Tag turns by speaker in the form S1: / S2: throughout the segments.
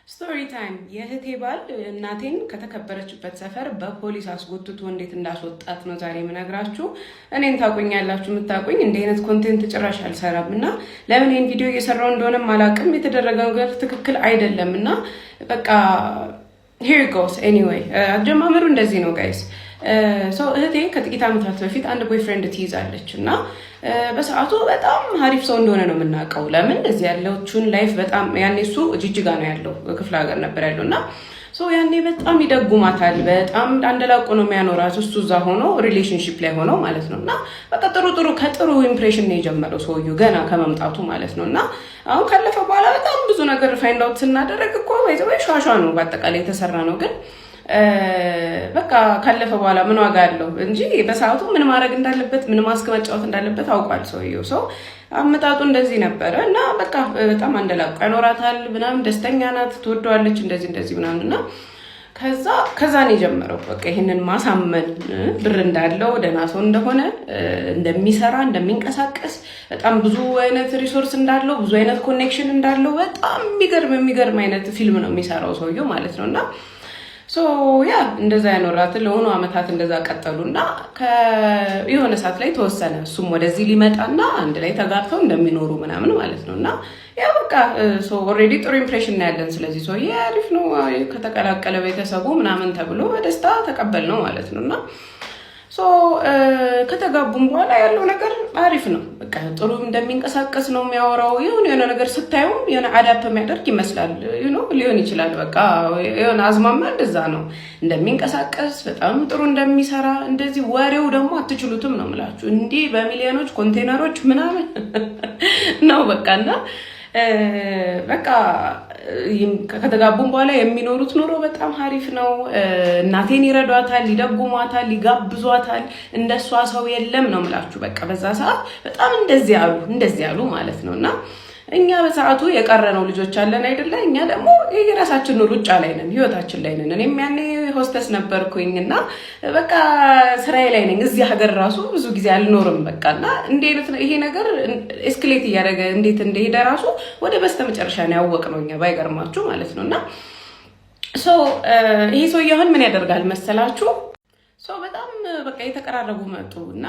S1: Story time። የእህቴ ባል እናቴን ከተከበረችበት ሰፈር በፖሊስ አስጎትቶ እንዴት እንዳስወጣት ነው ዛሬ የምነግራችሁ። እኔን ታውቁኛላችሁ፣ የምታውቁኝ እንዲህ አይነት content ጭራሽ አልሰራም እና ለምን ይህን ቪዲዮ እየሰራው እንደሆነም አላውቅም። የተደረገው ነገር ትክክል አይደለም እና በቃ here it goes። Anyway፣ አጀማመሩ እንደዚህ ነው guys። So እህቴ ከጥቂት ዓመታት በፊት አንድ boyfriend ትይዛለች እና በሰዓቱ በጣም ሀሪፍ ሰው እንደሆነ ነው የምናውቀው። ለምን እዚህ ያለችውን life በጣም፣ ያኔ እሱ ጅጅጋ ነው ያለው፣ ክፍለ ሀገር ነበር ያለው እና ያኔ በጣም ይደጉማታል። በጣም አንደላቆ ነው የሚያኖራት፣ እሱ እዛ ሆኖ relationship ላይ ሆኖ ማለት ነው። እና በቃ ጥሩ ጥሩ ከጥሩ impression ነው የጀመረው ሰውዬው ገና ከመምጣቱ ማለት ነው። እና አሁን ካለፈ በኋላ በጣም ብዙ ነገር find out ስናደረግ እኮ ወይ ሿሿ ነው፣ በአጠቃላይ የተሰራ ነው፣ ግን በቃ ካለፈ በኋላ ምን ዋጋ አለው እንጂ በሰዓቱ ምን ማድረግ እንዳለበት፣ ምን ማስክ መጫወት እንዳለበት አውቋል ሰውየው። So አመጣጡ እንደዚህ ነበረ እና በቃ በጣም አንደላቆ ያኖራታል ምናምን፣ ደስተኛ ናት፣ ትወደዋለች፣ እንደዚህ እንደዚህ ምናምን። እና ከዛ ነው የጀመረው። በቃ ይህንን ማሳመን፣ ብር እንዳለው፣ ደህና ሰው እንደሆነ፣ እንደሚሰራ፣ እንደሚንቀሳቀስ፣ በጣም ብዙ አይነት resource እንዳለው፣ ብዙ አይነት connection እንዳለው፣ በጣም የሚገርም የሚገርም አይነት ፊልም ነው የሚሰራው ሰውየው ማለት ነው። እና so yeah፣ እንደዛ ያኖራትን ለሆኑ አመታት እንደዛ ቀጠሉ እና የሆነ ሰዓት ላይ ተወሰነ፣ እሱም ወደዚህ ሊመጣና አንድ ላይ ተጋብተው እንደሚኖሩ ምናምን ማለት ነው። እና yeah፣ በቃ already ጥሩ impression ነው ያለን። ስለዚህ ሰውዬ አሪፍ ነው፣ ከተቀላቀለ ቤተሰቡ ምናምን ተብሎ በደስታ ተቀበልነው ማለት ነው። እና so ከተጋቡም በኋላ ያለው ነገር አሪፍ ነው። በቃ ጥሩ እንደሚንቀሳቀስ ነው የሚያወራው። የሆነ የሆነ ነገር ስታዩም የሆነ add up የሚያደርግ ይመስላል፣ ሊሆን ይችላል። በቃ የሆነ አዝማሚያ እንደዛ ነው፣ እንደሚንቀሳቀስ፣ በጣም ጥሩ እንደሚሰራ እንደዚህ። ወሬው ደግሞ አትችሉትም ነው የምላችሁ። እንዲህ በሚሊዮኖች ኮንቴነሮች ምናምን ነው በቃ። እና በቃ ከተጋቡም በኋላ የሚኖሩት ኑሮ በጣም ሀሪፍ ነው። እናቴን ይረዷታል፣ ይደጉሟታል፣ ይጋብዟታል። እንደሷ ሰው የለም ነው የምላችሁ። በቃ በዛ ሰዓት በጣም እንደዚህ አሉ እንደዚህ አሉ ማለት ነው። እና እኛ በሰዓቱ የቀረነው ልጆች አለን አይደለ? እኛ ደግሞ የራሳችን ሩጫ ላይ ነን፣ ህይወታችን ላይ ነን። እኔም ያኔ ሆስተስ ነበርኩኝ እና በቃ ስራዬ ላይ ነኝ። እዚህ ሀገር ራሱ ብዙ ጊዜ አልኖርም። በቃ እና እንዴት ይሄ ነገር escalate እያደረገ እንዴት እንደሄደ ራሱ ወደ በስተመጨረሻ ነው ያወቅነው እኛ፣ ባይገርማችሁ ማለት ነው። እና so ይሄ ሰውዬ አሁን ምን ያደርጋል መሰላችሁ? So በጣም በቃ የተቀራረቡ መጡ እና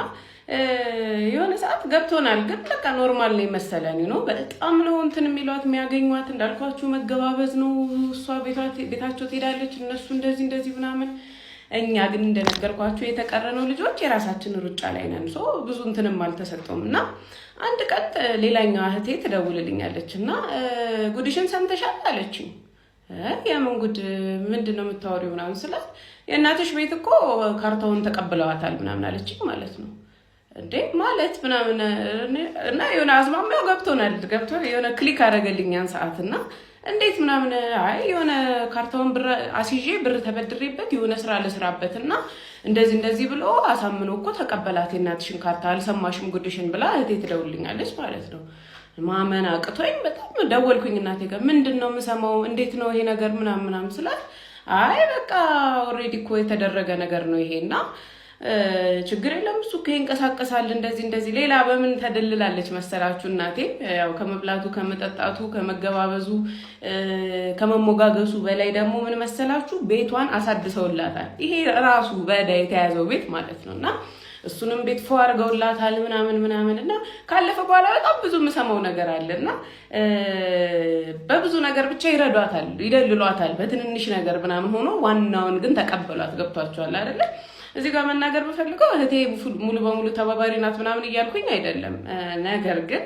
S1: የሆነ ሰዓት ገብቶናል፣ ግን በቃ normal ነው የመሰለን ነው። በጣም ነው እንትን የሚሏት፣ የሚያገኟት፣ እንዳልኳችሁ መገባበዝ ነው። እሷ ቤታቸው ትሄዳለች፣ እነሱ እንደዚህ እንደዚህ ምናምን። እኛ ግን እንደነገርኳችሁ የተቀረነው ልጆች የራሳችን ሩጫ ላይ ነን። So ብዙ እንትንም አልተሰጠውም። እና አንድ ቀን ሌላኛዋ እህቴ ትደውልልኛለች እና ጉድሽን ሰምተሻል አለችኝ። የምን ጉድ? ምንድን ነው የምታወሪው? ምናምን ስላት የእናትሽ ቤት እኮ ካርታውን ተቀብለዋታል ምናምን አለችኝ ማለት ነው። እንዴ ማለት ምናምን እና የሆነ አዝማሚያው ገብቶናል፣ ገብቶ የሆነ click አደረገልኝ ያን ሰዓት። እና እንዴት ምናምን፣ አይ የሆነ ካርታውን ብር አስይዤ፣ ብር ተበድሬበት የሆነ ስራ ልስራበት እና እንደዚህ እንደዚህ ብሎ አሳምኖ እኮ ተቀበላት የእናትሽን ካርታ፣ አልሰማሽም ጉድሽን ብላ እህቴ ትደውልልኛለች ማለት ነው። ማመን አቅቶኝ በጣም ደወልኩኝ እናቴ ጋር። ምንድን ነው የምሰማው? እንዴት ነው ይሄ ነገር ምናምን ምናምን ስላት፣ አይ በቃ already እኮ የተደረገ ነገር ነው ይሄ እና ችግር የለም፣ እሱ እኮ ይንቀሳቀሳል እንደዚህ እንደዚህ። ሌላ በምን ተደልላለች መሰላችሁ እናቴ? ያው ከመብላቱ፣ ከመጠጣቱ፣ ከመገባበዙ፣ ከመሞጋገሱ በላይ ደግሞ ምን መሰላችሁ? ቤቷን አሳድሰውላታል። ይሄ ራሱ በዕዳ የተያዘው ቤት ማለት ነው። እና እሱንም ቤት ፎ አድርገውላታል ምናምን ምናምን። እና ካለፈ በኋላ በጣም ብዙ የምሰማው ነገር አለ እና በብዙ ነገር ብቻ ይረዷታል፣ ይደልሏታል በትንንሽ ነገር ምናምን ሆኖ ዋናውን ግን ተቀበሏት። ገብቷቸዋል አይደለ? እዚህ ጋር መናገር ብፈልገው እህቴ ሙሉ በሙሉ ተባባሪ ናት ምናምን እያልኩኝ አይደለም። ነገር ግን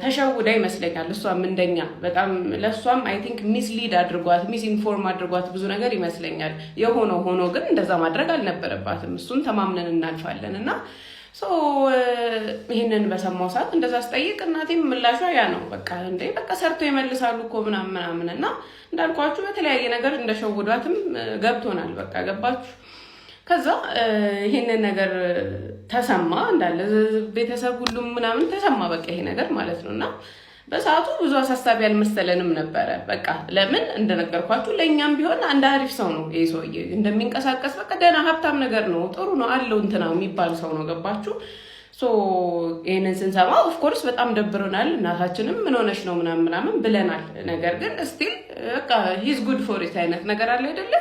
S1: ተሸውዳ ይመስለኛል። እሷም እንደኛ በጣም ለእሷም I think mislead አድርጓት፣ misinform አድርጓት ብዙ ነገር ይመስለኛል። የሆነ ሆኖ ግን እንደዛ ማድረግ አልነበረባትም። እሱን ተማምነን እናልፋለን። እና ይህንን በሰማው ሰዓት እንደዛ ስጠይቅ እናቴም ምላሿ ያ ነው። በቃ እንዴ፣ በቃ ሰርቶ ይመልሳሉ እኮ ምናምን ምናምን። እና እንዳልኳችሁ በተለያየ ነገር እንደሸውዷትም ገብቶናል። በቃ ገባችሁ። ከዛ ይሄንን ነገር ተሰማ፣ እንዳለ ቤተሰብ ሁሉም ምናምን ተሰማ። በቃ ይሄ ነገር ማለት ነው። እና በሰዓቱ ብዙ አሳሳቢ አልመሰለንም ነበረ። በቃ ለምን እንደነገርኳችሁ ለእኛም ቢሆን አንድ አሪፍ ሰው ነው ይሄ ሰውዬ፣ እንደሚንቀሳቀስ፣ በቃ ደህና ሀብታም ነገር ነው፣ ጥሩ ነው አለው እንትና የሚባል ሰው ነው። ገባችሁ? So ይህንን ስንሰማ of course በጣም ደብሮናል። እናታችንም ምን ሆነሽ ነው ምናምን ምናምን ብለናል። ነገር ግን still በቃ he's good for it አይነት ነገር አለ አይደለ?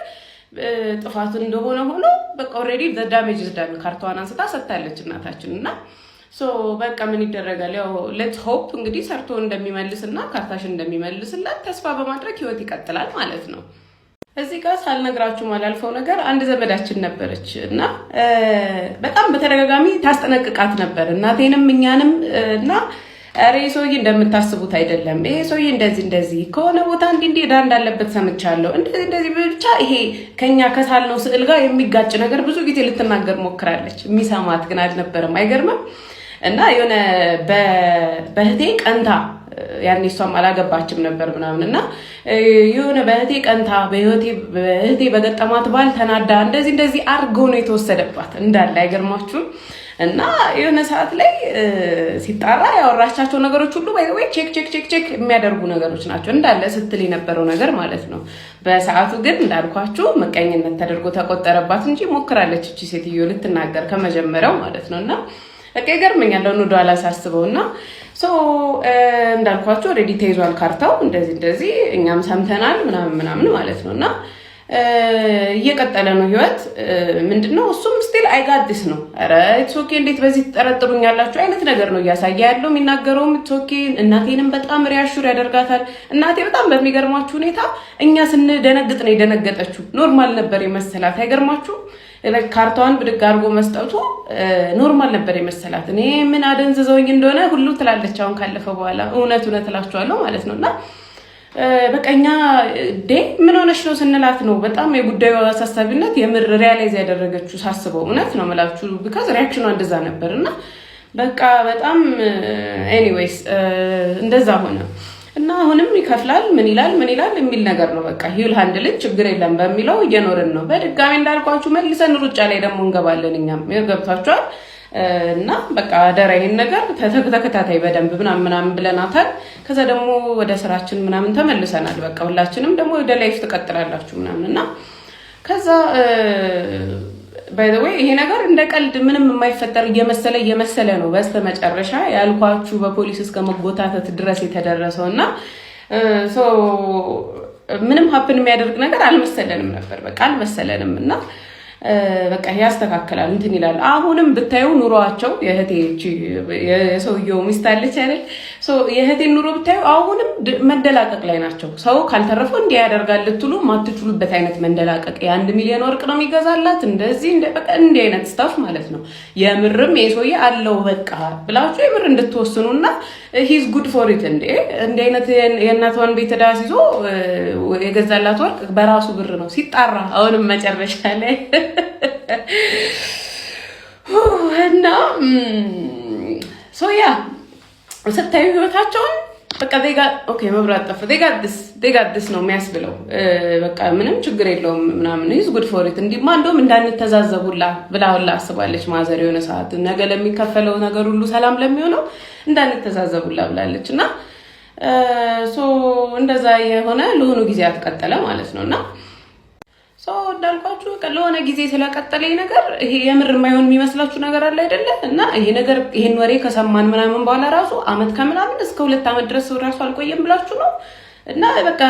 S1: ጥፋቱ እንደሆነ ሆኖ በቃ already damage is done። ካርታዋን አንስታ ሰጥታለች እናታችን። እና so በቃ ምን ይደረጋል? ያው let's hope እንግዲህ ሰርቶ እንደሚመልስና ካርታሽን እንደሚመልስላት ተስፋ በማድረግ ህይወት ይቀጥላል ማለት ነው። እዚህ ጋር ሳልነግራችሁ ማላልፈው ነገር፣ አንድ ዘመዳችን ነበረች እና በጣም በተደጋጋሚ ታስጠነቅቃት ነበር እናቴንም እኛንም። እና ኧረ ይሄ ሰውዬ እንደምታስቡት አይደለም፣ ይሄ ሰውዬ እንደዚህ እንደዚህ ከሆነ ቦታ እንዲህ እንዲህ ዕዳ እንዳለበት ሰምቻለሁ፣ እንደዚህ እንደዚህ፣ ብቻ ይሄ ከኛ ከሳልነው ስዕል ጋር የሚጋጭ ነገር ብዙ ጊዜ ልትናገር ሞክራለች። የሚሰማት ግን አልነበረም። አይገርምም? እና የሆነ በእህቴ ቀንታ፣ ያኔ እሷም አላገባችም ነበር ምናምን፣ እና የሆነ በእህቴ ቀንታ፣ በእህቴ በገጠማት ባል ተናዳ እንደዚህ እንደዚህ አድርገው ነው የተወሰደባት እንዳለ። አይገርማችሁም? እና የሆነ ሰዓት ላይ ሲጣራ ያወራቻቸው ነገሮች ሁሉ ወይ check check check check የሚያደርጉ ነገሮች ናቸው እንዳለ ስትል የነበረው ነገር ማለት ነው። በሰዓቱ ግን እንዳልኳችሁ ምቀኝነት ተደርጎ ተቆጠረባት እንጂ ሞክራለች እቺ ሴትዮ ልትናገር ከመጀመሪያው ማለት ነው። እና በቃ ይገርመኛል አሁን ወደኋላ ሳስበው። እና so እንዳልኳችሁ already ተይዟል ካርታው፣ እንደዚህ እንደዚህ እኛም ሰምተናል ምናምን ምናምን ማለት ነው። እና እየቀጠለ ነው ህይወት። ምንድነው እሱም still I got this ነው። ኧረ it's okay፣ እንዴት በዚህ ትጠረጥሩኛላችሁ አይነት ነገር ነው እያሳየ ያለው፣ የሚናገረውም it's okay። እናቴንም በጣም reassure ያደርጋታል። እናቴ በጣም በሚገርማችሁ ሁኔታ እኛ ስንደነግጥ ነው የደነገጠችው። Normal ነበር የመሰላት። አይገርማችሁ? ካርታዋን ብድግ አድርጎ መስጠቱ normal ነበር የመሰላት። እኔ ምን አደንዝዘውኝ እንደሆነ ሁሉ ትላለች። አሁን ካለፈ በኋላ እውነት እውነት እላችኋለሁ ማለት ነው። እና በቃ እኛ ዴ ምን ሆነሽ ነው ስንላት ነው በጣም የጉዳዩ አሳሳቢነት የምር realize ያደረገችው ሳስበው፣ እውነት ነው የምላችሁ፣ because reaction ኗ እንደዛ ነበር። እና በቃ በጣም anyways እንደዛ ሆነ። እና አሁንም ይከፍላል፣ ምን ይላል ምን ይላል የሚል ነገር ነው። በቃ he'll handle it፣ ችግር የለም በሚለው እየኖርን ነው። በድጋሚ እንዳልኳችሁ መልሰን ሩጫ ላይ ደግሞ እንገባለን። እኛም ገብቷችኋል። እና በቃ አደራ ይሄን ነገር ተከታታይ በደንብ ምናምን ምናምን ብለናታል። ከዛ ደግሞ ወደ ስራችን ምናምን ተመልሰናል። በቃ ሁላችንም ደግሞ ወደ life ትቀጥላላችሁ ምናምን። እና ከዛ by the way ይሄ ነገር እንደ ቀልድ ምንም የማይፈጠር እየመሰለ እየመሰለ ነው በስተ መጨረሻ ያልኳችሁ በፖሊስ እስከ መጎታተት ድረስ የተደረሰው። እና ምንም happen የሚያደርግ ነገር አልመሰለንም ነበር። በቃ አልመሰለንም። እና በቃ ያስተካክላል እንትን ይላል። አሁንም ብታዩ ኑሯቸው፣ የእህቴ የሰውየው ሚስት አለች አይደል? የእህቴን ኑሮ ብታዩ አሁንም መንደላቀቅ ላይ ናቸው። ሰው ካልተረፈው እንዲህ ያደርጋል ልትሉ ማትችሉበት አይነት መንደላቀቅ። የ1 ሚሊዮን ወርቅ ነው የሚገዛላት፣ እንደዚህ በቃ እንዲህ አይነት stuff ማለት ነው። የምርም ይሄ ሰውዬ አለው በቃ ብላችሁ የምር እንድትወስኑና he's good for it፣ እንዴ እንዲህ አይነት የእናቷን ቤት ዕዳ ይዞ የገዛላት ወርቅ በራሱ ብር ነው ሲጣራ አሁንም መጨረሻ ላይ። እና so yeah፣ ስታዩ ህይወታቸውን በቃ they got okay፣ መብራት ጠፋ፣ they got this ነው የሚያስብለው። በቃ ምንም ችግር የለውም ምናምን፣ he's good for it፣ እንዲማ እንደውም እንዳንተዛዘቡላ ብላ ሁላ አስባለች ማዘር። የሆነ ሰዓት ነገ ለሚከፈለው ነገር ሁሉ ሰላም ለሚሆነው እንዳንተዛዘቡላ ብላለች። እና so እንደዛ የሆነ ለሆኑ ጊዜያት ቀጠለ ማለት ነው። እና so እንዳልኳችሁ ለሆነ ጊዜ ስለቀጠለ ነገር ይሄ የምር የማይሆን የሚመስላችሁ ነገር አለ አይደለ? እና ይሄ ነገር ይሄን ወሬ ከሰማን ምናምን በኋላ ራሱ አመት ከምናምን እስከ 2 አመት ድረስ ራሱ አልቆየም ብላችሁ ነው። እና በቃ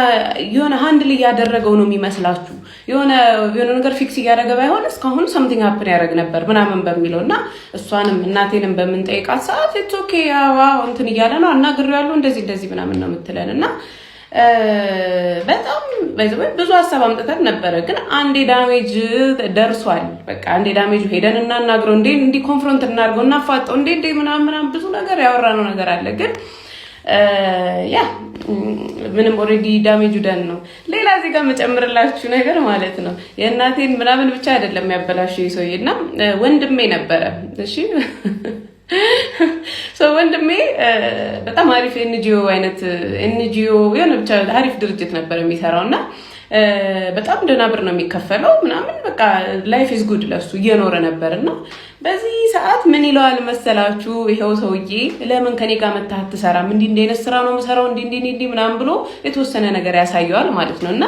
S1: የሆነ handle እያደረገው ነው የሚመስላችሁ፣ የሆነ የሆነ ነገር fix እያደረገ ባይሆን እስካሁን something happen ያደረግ ነበር ምናምን በሚለው። እና እሷንም እናቴንም በምንጠይቃት ሰዓት it's okay፣ ያው እንትን እያለ ነው፣ አናግሬዋለሁ፣ እንደዚህ እንደዚህ ምናምን ነው የምትለን። እና በጣም ብዙ ሀሳብ አምጥተን ነበረ፣ ግን አንዴ damage ደርሷል። በቃ አንዴ damage ሄደን እናናግረው እንዴ፣ እንዲህ confront እናድርገው፣ እናፋጠው እንዴ እንዴ ምናምን ምናምን ብዙ ነገር ያወራነው ነገር አለ፣ ግን yeah ምንም already damage ኡ done ነው። ሌላ እዚህ ጋር መጨምርላችሁ ነገር ማለት ነው፣ የእናቴን ምናምን ብቻ አይደለም ያበላሸው ሰውዬ። እና ወንድሜ ነበረ። እሺ፣ ወንድሜ በጣም አሪፍ NGO አይነት NGO የሆነ ብቻ አሪፍ ድርጅት ነበር የሚሰራው። እና በጣም ደህና ብር ነው የሚከፈለው ምናምን፣ በቃ life is good ለሱ፣ እየኖረ ነበር። እና በዚህ ሰዓት ምን ይለዋል መሰላችሁ? ይኸው ሰውዬ ለምን ከኔ ጋር መተህ አትሰራም? እንዲህ እንዲህ አይነት ስራ ነው የምሰራው፣ እንዲህ እንዲህ እንዲህ ምናምን ብሎ የተወሰነ ነገር ያሳየዋል ማለት ነው። እና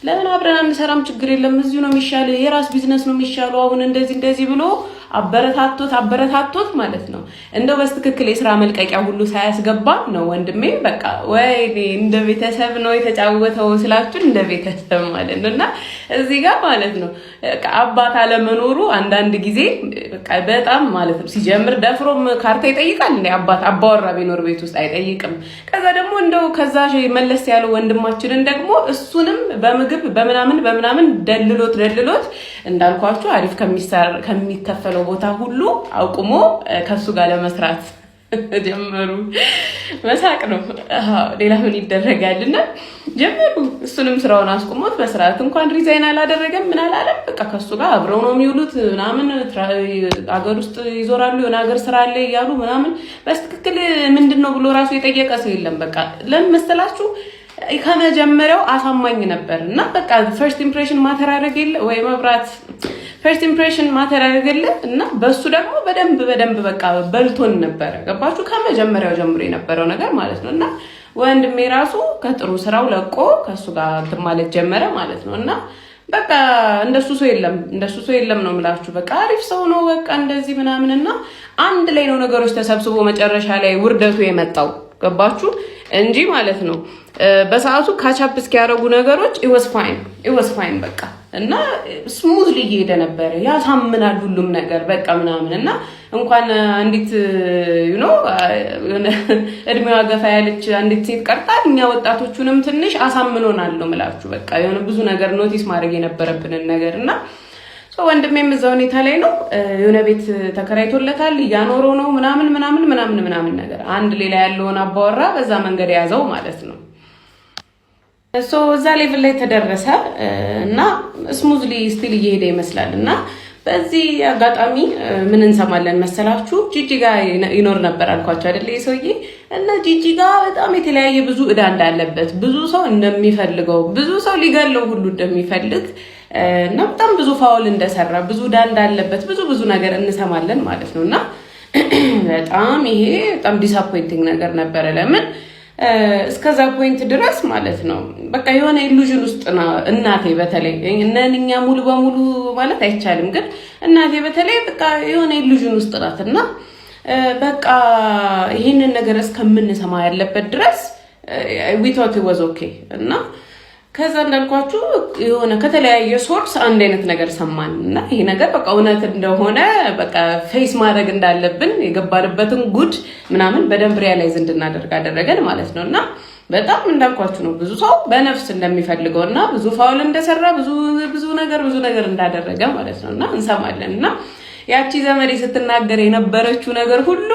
S1: ለምን አብረን አንሰራም? ችግር የለም፣ እዚሁ ነው የሚሻል፣ የራስ ቢዝነስ ነው የሚሻለው አሁን እንደዚህ እንደዚህ ብሎ አበረታቶት አበረታቶት ማለት ነው። እንደው በትክክል የስራ መልቀቂያ ሁሉ ሳያስገባ ነው ወንድሜ። በቃ ወይኔ እንደ ቤተሰብ ነው የተጫወተው ስላችሁ እንደ ቤተሰብ ማለት ነው። እና እዚህ ጋር ማለት ነው አባት አለመኖሩ አንዳንድ ጊዜ በጣም ማለት ነው። ሲጀምር ደፍሮም ካርታ ይጠይቃል እንዴ? አባት አባወራ ቢኖር ቤት ውስጥ አይጠይቅም። ከዛ ደግሞ እንደው ከዛ መለስ ያለው ወንድማችንን ደግሞ እሱንም በምግብ በምናምን በምናምን ደልሎት ደልሎት እንዳልኳችሁ አሪፍ ከሚከፈለው ቦታ ሁሉ አቁሞ ከሱ ጋር ለመስራት ጀመሩ። መሳቅ ነው፣ ሌላ ምን ይደረጋል? እና ጀመሩ። እሱንም ስራውን አስቁሞት በስርዓት እንኳን resign አላደረገም፣ ምን አላለም። በቃ ከሱ ጋር አብረው ነው የሚውሉት ምናምን፣ አገር ውስጥ ይዞራሉ፣ የሆነ ሀገር ስራ አለ እያሉ ምናምን። በትክክል ምንድን ነው ብሎ ራሱ የጠየቀ ሰው የለም። በቃ ለምን መሰላችሁ? ከመጀመሪያው አሳማኝ ነበር እና በቃ first impression matter አደረገ የለ ወይ መብራት፣ first impression matter አደረገ የለ እና በሱ ደግሞ በደንብ በደንብ በቃ በልቶን ነበረ። ገባችሁ? ከመጀመሪያው ጀምሮ የነበረው ነገር ማለት ነው። እና ወንድሜ ራሱ ከጥሩ ስራው ለቆ ከእሱ ጋር እንትን ማለት ጀመረ ማለት ነው። እና በቃ እንደሱ ሰው የለም፣ እንደሱ ሰው የለም ነው የምላችሁ። በቃ አሪፍ ሰው ነው፣ በቃ እንደዚህ ምናምን እና አንድ ላይ ነው ነገሮች ተሰብስቦ መጨረሻ ላይ ውርደቱ የመጣው፣ ገባችሁ እንጂ ማለት ነው። በሰዓቱ catch up እስኪያደርጉ ነገሮች it was fine, it was fine በቃ እና smoothly እየሄደ ነበረ። ያሳምናል ሁሉም ነገር በቃ ምናምን። እና እንኳን አንዲት እድሜዋ ገፋ ያለች አንዲት ሴት ቀርታ እኛ ወጣቶቹንም ትንሽ አሳምኖናል ነው የምላችሁ። በቃ የሆነ ብዙ ነገር notice ማድረግ የነበረብንን ነገር። እና ወንድሜም እዛ ሁኔታ ላይ ነው። የሆነ ቤት ተከራይቶለታል፣ እያኖረው ነው ምናምን ምናምን ምናምን ምናምን ነገር። አንድ ሌላ ያለውን አባወራ በዛ መንገድ የያዘው ማለት ነው። So እዛ level ላይ ተደረሰ እና smoothly still እየሄደ ይመስላል። እና በዚህ አጋጣሚ ምን እንሰማለን መሰላችሁ? ጂጂ ጋር ይኖር ነበር አልኳቸው አይደለ? ሰውዬ እና ጂጂ ጋር በጣም የተለያየ ብዙ እዳ እንዳለበት፣ ብዙ ሰው እንደሚፈልገው፣ ብዙ ሰው ሊገለው ሁሉ እንደሚፈልግ እና በጣም ብዙ foul እንደሰራ፣ ብዙ እዳ እንዳለበት፣ ብዙ ብዙ ነገር እንሰማለን ማለት ነው። እና በጣም ይሄ በጣም disappointing ነገር ነበረ። ለምን እስከዛ point ድረስ ማለት ነው በቃ የሆነ illusion ውስጥ ነው እናቴ በተለይ፣ እነን እኛ ሙሉ በሙሉ ማለት አይቻልም፣ ግን እናቴ በተለይ በቃ የሆነ illusion ውስጥ ናት። እና በቃ ይህንን ነገር እስከምንሰማ ያለበት ድረስ we thought it was okay። እና ከዛ እንዳልኳችሁ የሆነ ከተለያየ source አንድ አይነት ነገር ሰማን እና ይሄ ነገር በቃ እውነት እንደሆነ በቃ face ማድረግ እንዳለብን፣ የገባንበትን ጉድ ምናምን በደንብ realize እንድናደርግ አደረገን ማለት ነው። እና በጣም እንዳልኳችሁ ነው፣ ብዙ ሰው በነፍስ እንደሚፈልገው እና ብዙ foul እንደሰራ፣ ብዙ ብዙ ነገር ብዙ ነገር እንዳደረገ ማለት ነው እና እንሰማለን። እና ያቺ ዘመዴ ስትናገር የነበረችው ነገር ሁሉ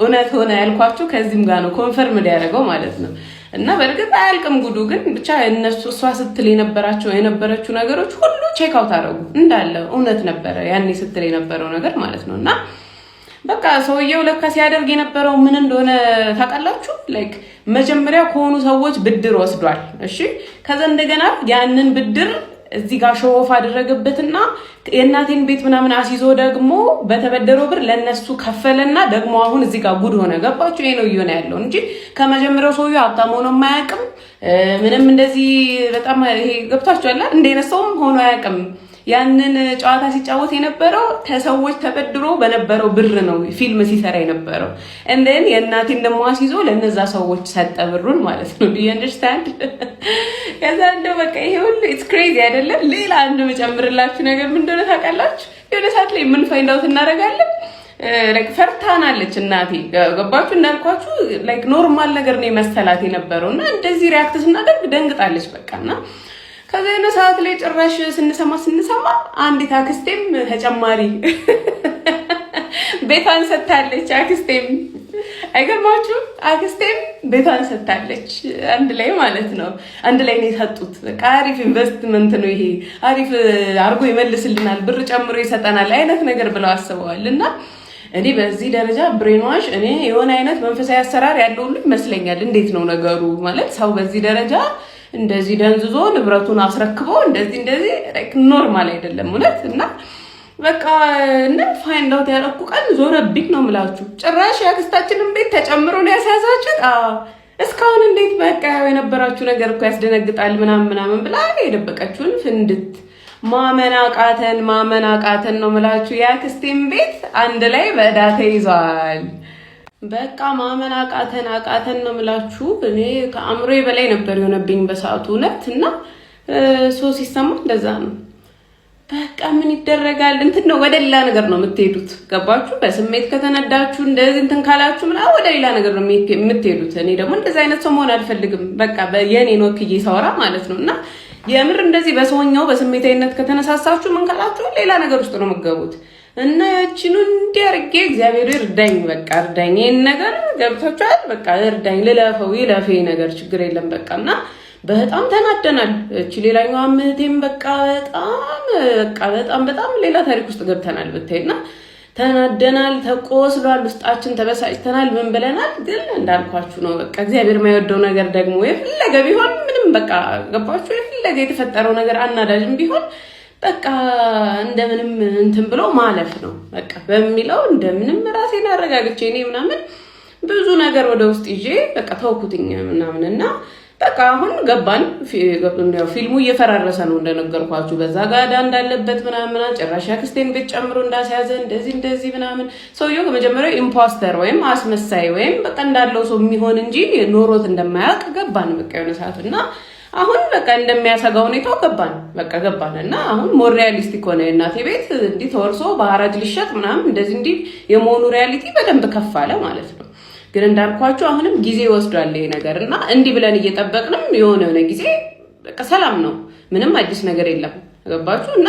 S1: እውነት ሆነ ያልኳችሁ ከዚህም ጋር ነው confirm ያደረገው ማለት ነው። እና በእርግጥ አያልቅም ጉዱ፣ ግን ብቻ እነሱ እሷ ስትል የነበረችው ነገሮች ሁሉ check out አደረጉ፣ እንዳለ እውነት ነበረ ያኔ ስትል የነበረው ነገር ማለት ነው። እና በቃ ሰውየው ለካ ሲያደርግ የነበረው ምን እንደሆነ ታውቃላችሁ? Like መጀመሪያ ከሆኑ ሰዎች ብድር ወስዷል። እሺ፣ ከዛ እንደገና ያንን ብድር እዚህ ጋር show off አደረገበትና የእናቴን ቤት ምናምን አስይዞ ደግሞ በተበደረው ብር ለእነሱ ከፈለና ደግሞ አሁን እዚህ ጋር ጉድ ሆነ። ገባችሁ? ይሄ ነው እየሆነ ያለው እንጂ ከመጀመሪያው ሰውየው ሀብታም ሆኖ የማያውቅም። ምንም እንደዚህ በጣም ይሄ ገብቷችኋል? እንደ አይነት ሰውም ሆኖ አያውቅም። ያንን ጨዋታ ሲጫወት የነበረው ከሰዎች ተበድሮ በነበረው ብር ነው ፊልም ሲሰራ የነበረው። And then የእናቴን ደግሞ አስይዞ ለእነዛ ሰዎች ሰጠ ብሩን ማለት ነው። Do you understand? ከዛ እንደው በቃ ይሄ ሁሉ it's crazy አይደለም። ሌላ አንድ መጨምርላችሁ ነገር ምን እንደሆነ ታውቃላችሁ? የሆነ ሰዓት ላይ ምን find out እናደርጋለን? ፈርታናለች እናቴ፣ ገባችሁ? እንዳልኳችሁ like normal ነገር ነው የመሰላት የነበረው እና እንደዚህ react ስናደርግ ደንግጣለች በቃ። እና ከዛ የሆነ ሰዓት ላይ ጭራሽ ስንሰማ ስንሰማ አንዲት አክስቴም ተጨማሪ ቤቷን ሰጥታለች። አክስቴም አይገርማችሁም? አክስቴም ቤቷን ሰጥታለች። አንድ ላይ ማለት ነው። አንድ ላይ ነው የሰጡት። በቃ አሪፍ ኢንቨስትመንት ነው ይሄ፣ አሪፍ አድርጎ ይመልስልናል፣ ብር ጨምሮ ይሰጠናል አይነት ነገር ብለው አስበዋል። እና እኔ በዚህ ደረጃ brainwash እኔ የሆነ አይነት መንፈሳዊ አሰራር ያለው ሁሉ ይመስለኛል። እንዴት ነው ነገሩ? ማለት ሰው በዚህ ደረጃ እንደዚህ ደንዝዞ ንብረቱን አስረክቦ እንደዚህ እንደዚህ normal አይደለም እውነት። እና በቃ እና find out ያደረኩ ቀን ዞረብኝ ነው የምላችሁ። ጭራሽ የአክስታችንን ቤት ተጨምሮ ነው ያስያዛችሁት። እስካሁን እንዴት በቃ የነበራችሁ ነገር እኮ ያስደነግጣል ምናምን ምናምን ብላ የደበቀችውን ፍንድት። ማመን አቃተን፣ ማመን አቃተን ነው ምላችሁ። የአክስቴን ቤት አንድ ላይ በዕዳ ተይዟል። በቃ ማመን አቃተን፣ አቃተን ነው ምላችሁ። እኔ ከአእምሮዬ በላይ ነበር የሆነብኝ በሰዓቱ እውነት። እና so ሲሰማ እንደዛ ነው። በቃ ምን ይደረጋል? እንትን ነው፣ ወደ ሌላ ነገር ነው የምትሄዱት። ገባችሁ? በስሜት ከተነዳችሁ፣ እንደዚህ እንትን ካላችሁ ምናምን ወደ ሌላ ነገር ነው የምትሄዱት። እኔ ደግሞ እንደዚህ አይነት ሰው መሆን አልፈልግም። በቃ የኔን ወክዬ ሳወራ ማለት ነው። እና የምር እንደዚህ በሰውኛው በስሜታዊነት ከተነሳሳችሁ፣ ምን ካላችሁ ሌላ ነገር ውስጥ ነው የምትገቡት። እና ያችኑ እንዲህ አድርጌ እግዚአብሔር እርዳኝ፣ በቃ እርዳኝ፣ ይሄን ነገር ገብቷችኋል? በቃ እርዳኝ፣ ልለፈው፣ ይለፈ ነገር ችግር የለም በቃ። እና በጣም ተናደናል። እቺ ሌላኛዋ እህቴም በቃ በጣም፣ በቃ በጣም በጣም ሌላ ታሪክ ውስጥ ገብተናል ብታይ። እና ተናደናል፣ ተቆስሏል፣ ውስጣችን ተበሳጭተናል፣ ምን ብለናል። ግን እንዳልኳችሁ ነው፣ በቃ እግዚአብሔር የማይወደው ነገር ደግሞ የፈለገ ቢሆን ምንም፣ በቃ ገባችሁ? የፈለገ የተፈጠረው ነገር አናዳጅም ቢሆን በቃ እንደምንም እንትን ብሎ ማለፍ ነው በቃ በሚለው እንደምንም ራሴን አረጋግቼ እኔ ምናምን ብዙ ነገር ወደ ውስጥ ይዤ በቃ ተውኩትኝ ምናምን። እና በቃ አሁን ገባን። ፊልሙ እየፈራረሰ ነው እንደነገርኳችሁ፣ በዛ ጋዳ እንዳለበት ምናምን፣ ጭራሽ አክስቴን ቤት ጨምሮ እንዳስያዘ፣ እንደዚህ እንደዚህ ምናምን። ሰውየው ከመጀመሪያው imposter ወይም አስመሳይ ወይም በቃ እንዳለው ሰው የሚሆን እንጂ ኖሮት እንደማያውቅ ገባን። በቃ የሆነ ሰዓት እና አሁን በቃ እንደሚያሰጋ ሁኔታው ገባን፣ በቃ ገባን። እና አሁን more realistic ሆነ። የእናቴ ቤት እንዲህ ተወርሶ በሐራጅ ሊሸጥ ምናምን እንደዚህ እንዲህ የመሆኑ reality በደንብ ከፍ አለ ማለት ነው። ግን እንዳልኳችሁ አሁንም ጊዜ ወስዷል ይሄ ነገር። እና እንዲህ ብለን እየጠበቅንም የሆነ የሆነ ጊዜ በቃ ሰላም ነው፣ ምንም አዲስ ነገር የለም። ገባችሁ? እና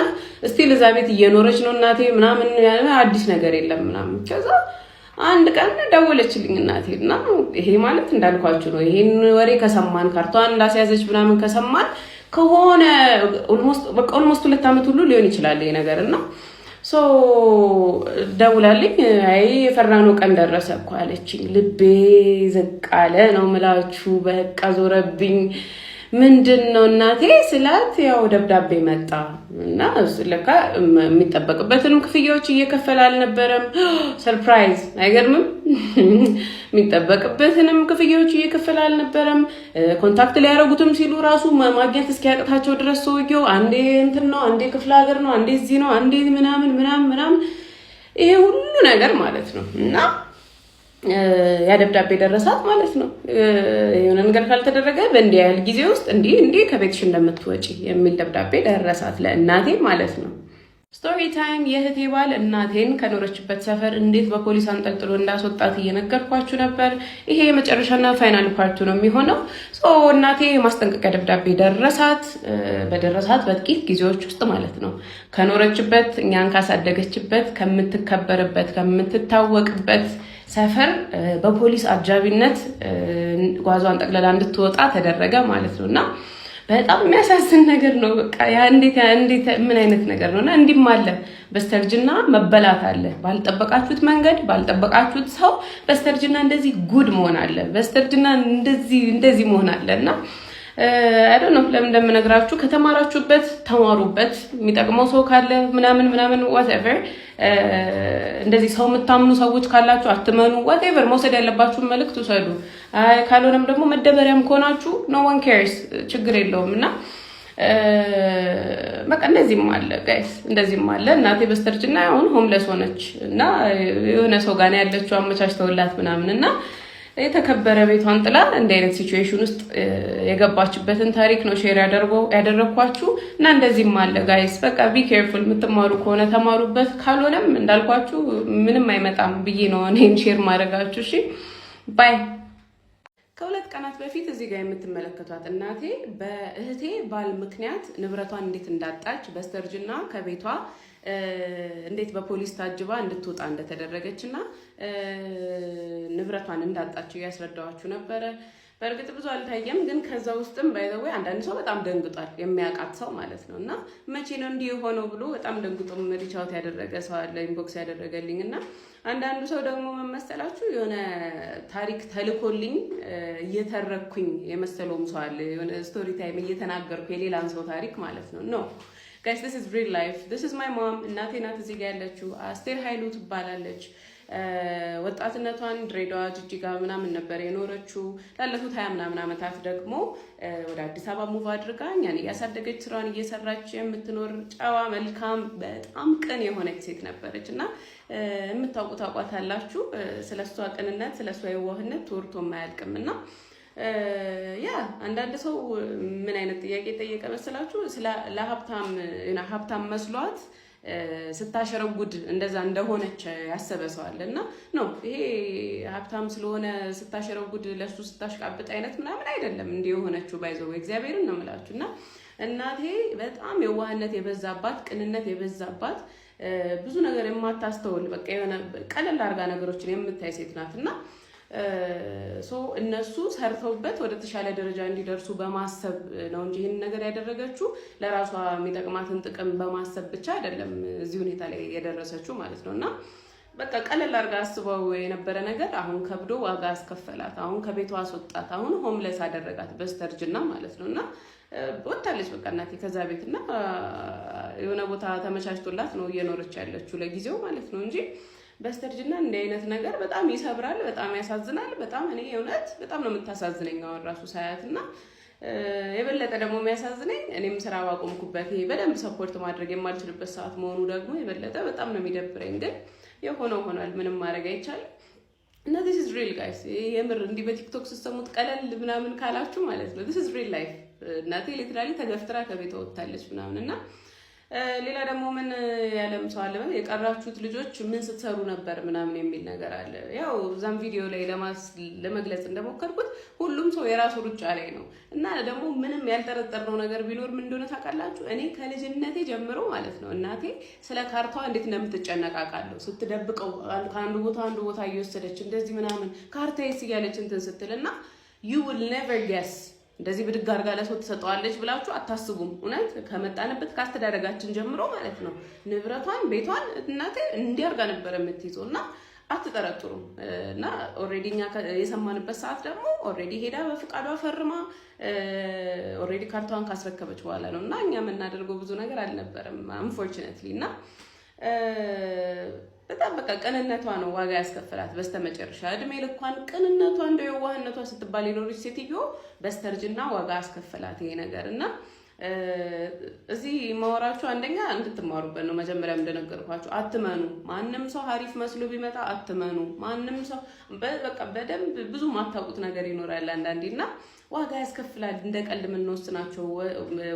S1: still እዛ ቤት እየኖረች ነው እናቴ ምናምን፣ አዲስ ነገር የለም ምናምን። ከዛ አንድ ቀን ደወለችልኝ እናቴ። እና ይሄ ማለት እንዳልኳችሁ ነው። ይሄን ወሬ ከሰማን፣ ካርቷን እንዳስያዘች ምናምን ከሰማን ከሆነ almost 2 ዓመት ሁሉ ሊሆን ይችላል ይሄ ነገር። እና so ደውላልኝ አይ የፈራነው ቀን ደረሰ እኮ አለችኝ። ልቤ ዝቅ አለ ነው ምላችሁ። በቃ ዞረብኝ። ምንድን ነው እናቴ ስላት ያው ደብዳቤ መጣ እና ለካ የሚጠበቅበትንም ክፍያዎች እየከፈለ አልነበረም። Surprise፣ አይገርምም? የሚጠበቅበትንም ክፍያዎች እየከፈለ አልነበረም። Contact ሊያደርጉትም ሲሉ ራሱ ማግኘት እስኪያቅታቸው ድረስ ሰውየው አንዴ እንትን ነው፣ አንዴ ክፍለ ሀገር ነው፣ አንዴ እዚህ ነው፣ አንዴ ምናምን ምናምን ምናምን፣ ይሄ ሁሉ ነገር ማለት ነው። እና ያ ደብዳቤ ደረሳት ማለት ነው። የሆነ ነገር ካልተደረገ በእንዲህ ያህል ጊዜ ውስጥ እንዲህ እንዲህ ከቤትሽ እንደምትወጪ የሚል ደብዳቤ ደረሳት ለእናቴ ማለት ነው። Story time። የእህቴ ባል እናቴን ከኖረችበት ሰፈር እንዴት በፖሊስ አንጠልጥሎ እንዳስወጣት እየነገርኳችሁ ነበር። ይሄ የመጨረሻና final part ኡ ነው የሚሆነው። እናቴ የማስጠንቀቂያ ደብዳቤ ደረሳት። በደረሳት በጥቂት ጊዜዎች ውስጥ ማለት ነው ከኖረችበት፣ እኛን ካሳደገችበት፣ ከምትከበርበት፣ ከምትታወቅበት ሰፈር በፖሊስ አጃቢነት ጓዟን ጠቅልላ እንድትወጣ ተደረገ ማለት ነው። እና በጣም የሚያሳዝን ነገር ነው። በቃ ያ እንዴት እንዴት ምን አይነት ነገር ነው? እና እንዲህም አለ፣ በስተርጅና መበላት አለ። ባልጠበቃችሁት መንገድ፣ ባልጠበቃችሁት ሰው በስተርጅና እንደዚህ ጉድ መሆን አለ። በስተርጅና እንደዚህ እንደዚህ መሆን አለ። እና I don't know ለምን እንደምነግራችሁ፣ ከተማራችሁበት ተማሩበት። የሚጠቅመው ሰው ካለ ምናምን ምናምን whatever፣ እንደዚህ ሰው የምታምኑ ሰዎች ካላችሁ አትመኑ። Whatever፣ መውሰድ ያለባችሁን መልእክት ውሰዱ። አይ ካልሆነም ደግሞ መደበሪያም ከሆናችሁ no one cares፣ ችግር የለውም። እና በቃ እንደዚህም አለ guys፣ እንደዚህም አለ። እናቴ በስተርጅና አሁን homeless ሆነች እና የሆነ ሰው ጋር ነው ያለችው አመቻችተውላት ምናምን። እና የተከበረ ቤቷን ጥላ እንዲህ አይነት situation ውስጥ የገባችበትን ታሪክ ነው share ያደረግኳችሁ። እና እንደዚህም አለ guys። በቃ be careful። የምትማሩ ከሆነ ተማሩበት፣ ካልሆነም እንዳልኳችሁ ምንም አይመጣም ብዬ ነው እኔን share ማድረጋችሁ። እሺ bye። ከ2 ቀናት በፊት እዚህ ጋር የምትመለከቷት እናቴ በእህቴ ባል ምክንያት ንብረቷን እንዴት እንዳጣች፣ በስተርጅና ከቤቷ እንዴት በፖሊስ ታጅባ እንድትወጣ እንደተደረገች እና ንብረቷን እንዳጣች እያስረዳኋችሁ ነበረ። በእርግጥ ብዙ አልታየም፣ ግን ከዛ ውስጥም by the way አንዳንድ ሰው በጣም ደንግጧል፣ የሚያውቃት ሰው ማለት ነው። እና መቼ ነው እንዲህ የሆነው ብሎ በጣም ደንግጦ reach out ያደረገ ሰው አለ፣ inbox ያደረገልኝ። እና አንዳንዱ ሰው ደግሞ መመሰላችሁ የሆነ ታሪክ ተልኮልኝ እየተረኩኝ የመሰለውም ሰው አለ። የሆነ story time እየተናገርኩ የሌላን ሰው ታሪክ ማለት ነው። No guys, this is real life. This is my mom። እናቴ ናት እዚህ ጋር ያለችው። አስቴር ኃይሉ ትባላለች። ወጣትነቷን ድሬዳዋ፣ ጅጅጋ ምናምን ነበር የኖረችው። ላለፉት 20 ምናምን ዓመታት ደግሞ ወደ አዲስ አበባ move አድርጋ እኛን እያሳደገች፣ ስራዋን እየሰራች የምትኖር ጨዋ፣ መልካም፣ በጣም ቅን የሆነች ሴት ነበረች እና የምታውቁ ታውቋታላችሁ። ስለ እሷ ቅንነት፣ ስለ እሷ የዋህነት ተወርቶ የማያልቅም። እና yeah፣ አንዳንድ ሰው ምን አይነት ጥያቄ ጠየቀ መሰላችሁ? ለሀብታም ሀብታም መስሏት ስታሸረጉድ እንደዛ እንደሆነች ያሰበ ሰው አለ። እና no፣ ይሄ ሀብታም ስለሆነ ስታሸረጉድ፣ ለሱ ስታሽቃብጥ አይነት ምናምን አይደለም እንዲህ የሆነችው። By the way፣ እግዚአብሔርን ነው የምላችሁ። እና እናቴ በጣም የዋህነት የበዛባት፣ ቅንነት የበዛባት፣ ብዙ ነገር የማታስተውል፣ በቃ የሆነ ቀለል አድርጋ ነገሮችን የምታይ ሴት ናት። እና so እነሱ ሰርተውበት ወደ ተሻለ ደረጃ እንዲደርሱ በማሰብ ነው እንጂ ይህን ነገር ያደረገችው ለራሷ የሚጠቅማትን ጥቅም በማሰብ ብቻ አይደለም እዚህ ሁኔታ ላይ የደረሰችው ማለት ነው። እና በቃ ቀለል አድርጋ አስበው የነበረ ነገር አሁን ከብዶ ዋጋ አስከፈላት። አሁን ከቤቷ አስወጣት። አሁን homeless አደረጋት በስተርጅና ማለት ነው። እና ወጥታለች በቃ እናቴ ከዛ ቤት እና የሆነ ቦታ ተመቻችቶላት ነው እየኖረች ያለችው ለጊዜው ማለት ነው እንጂ በስተርጅና እንዲህ አይነት ነገር በጣም ይሰብራል፣ በጣም ያሳዝናል። በጣም እኔ እውነት በጣም ነው የምታሳዝነኝ አሁን ራሱ ሳያት። እና የበለጠ ደግሞ የሚያሳዝነኝ እኔም ስራ ባቆምኩበት፣ ይሄ በደንብ support ማድረግ የማልችልበት ሰዓት መሆኑ ደግሞ የበለጠ በጣም ነው የሚደብረኝ። ግን የሆነው ሆኗል፣ ምንም ማድረግ አይቻልም። እና this is real, guys። የምር እንዲህ በቲክቶክ ስትሰሙት ቀለል ምናምን ካላችሁ ማለት ነው፣ this is real life። እናቴ literally ተገፍትራ ከቤት ወጥታለች ምናምን። እና ሌላ ደግሞ ምን ያለም ሰው አለ፣ የቀራችሁት ልጆች ምን ስትሰሩ ነበር ምናምን የሚል ነገር አለ። ያው እዛም ቪዲዮ ላይ ለመግለጽ እንደሞከርኩት ሁሉም ሰው የራሱ ሩጫ ላይ ነው። እና ደግሞ ምንም ያልጠረጠርነው ነገር ቢኖር ምን እንደሆነ ታውቃላችሁ? እኔ ከልጅነቴ ጀምሮ ማለት ነው እናቴ ስለ ካርታዋ እንዴት እንደምትጨነቅ አውቃለሁ። ስትደብቀው፣ ከአንዱ ቦታ አንዱ ቦታ እየወሰደች እንደዚህ ምናምን ካርታዬስ እያለች እንትን ስትል። እና you will never guess፣ እንደዚህ ብድግ አድርጋ ለሰው ትሰጠዋለች ብላችሁ አታስቡም። እውነት ከመጣንበት ከአስተዳደጋችን ጀምሮ ማለት ነው ንብረቷን፣ ቤቷን እናቴ እንዲህ አድርጋ ነበር የምትይዘው እና አትጠረጥሩም። እና already እኛ የሰማንበት ሰዓት ደግሞ already ሄዳ በፍቃዷ ፈርማ already ካርታዋን ካስረከበች በኋላ ነው። እና እኛ የምናደርገው ብዙ ነገር አልነበረም unfortunately። እና በጣም በቃ ቅንነቷ ነው ዋጋ ያስከፈላት። በስተመጨረሻ እድሜ ልኳን ቅንነቷ፣ እንደ የዋህነቷ ስትባል የኖረች ሴትዮ በስተርጅና ዋጋ አስከፈላት ይሄ ነገር። እና እዚህ ማወራችሁ አንደኛ እንድትማሩበት ነው። መጀመሪያም እንደነገርኳችሁ አትመኑ። ማንም ሰው ሀሪፍ መስሎ ቢመጣ አትመኑ። ማንም ሰው በቃ በደንብ ብዙ ማታውቁት ነገር ይኖራል አንዳንዴ እና ዋጋ ያስከፍላል እንደ ቀልድ የምንወስናቸው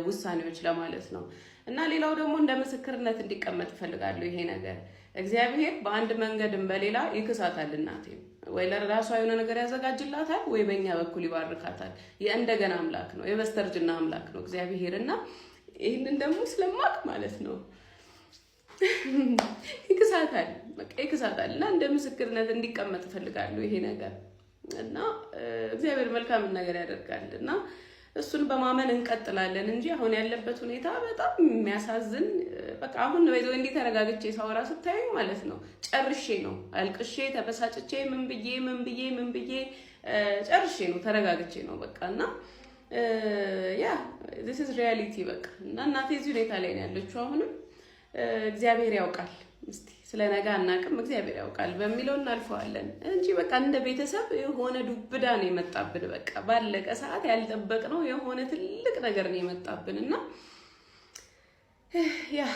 S1: ውሳኔዎች ለማለት ነው። እና ሌላው ደግሞ እንደ ምስክርነት እንዲቀመጥ እፈልጋለሁ ይሄ ነገር። እግዚአብሔር በአንድ መንገድም በሌላ ይክሳታል እናቴን፣ ወይ ለራሷ የሆነ ነገር ያዘጋጅላታል፣ ወይ በእኛ በኩል ይባርካታል። የእንደገና አምላክ ነው፣ የበስተርጅና አምላክ ነው እግዚአብሔር። እና ይህንን ደግሞ ስለማቅ ማለት ነው ይክሳታል፣ በቃ ይክሳታል። እና እንደ ምስክርነት እንዲቀመጥ እፈልጋለሁ ይሄ ነገር። እና እግዚአብሔር መልካምን ነገር ያደርጋል እና እሱን በማመን እንቀጥላለን እንጂ አሁን ያለበት ሁኔታ በጣም የሚያሳዝን፣ በቃ አሁን by the way እንዲህ ተረጋግቼ ሳወራ ስታዩኝ ማለት ነው ጨርሼ ነው፣ አልቅሼ፣ ተበሳጭቼ፣ ምን ብዬ ምን ብዬ ምን ብዬ ጨርሼ ነው፣ ተረጋግቼ ነው በቃ። እና yeah, this is reality በቃ። እና እናቴ እዚህ ሁኔታ ላይ ነው ያለችው። አሁንም እግዚአብሔር ያውቃል። እስቲ ስለ ነገ አናውቅም፣ እግዚአብሔር ያውቃል በሚለው እናልፈዋለን እንጂ በቃ እንደ ቤተሰብ የሆነ ዱብዳ ነው የመጣብን። በቃ ባለቀ ሰዓት ያልጠበቅነው የሆነ ትልቅ ነገር ነው የመጣብን። እና yeah።